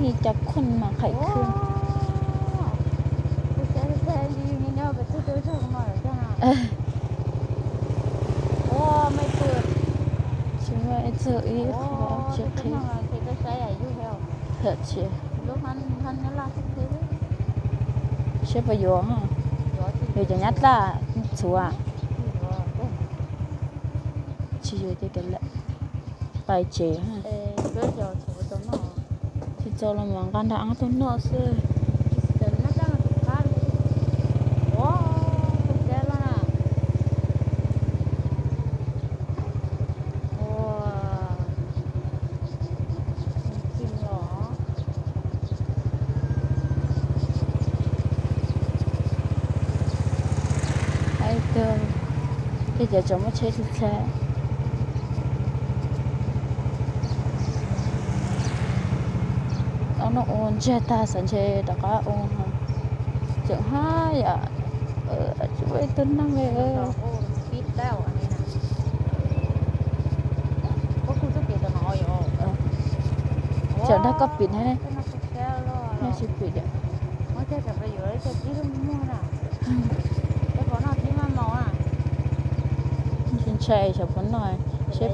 Li cas khuôn mà khải khuôn. Tsis muaj ib txog ib qho tsis qhib. Thiab tsis, seb puas yuav, yuav cov nyab tlaj txhuav. Tsis yuav ces kav liam, pais tsev. Tsis txaus los mas nqa nrog ab tug noj xwb. Ib tug, ces cov tseem muaj tsheb txhij txhia. Ob no ua ntsiag tag xav ntshe rov qab ua. Tseem haj yam, tsis muaj ib tug neeg li. Tseem dag koj pim thiab ne. Nej tsis pim diam. Tsis ntshai xyov puas noj seb.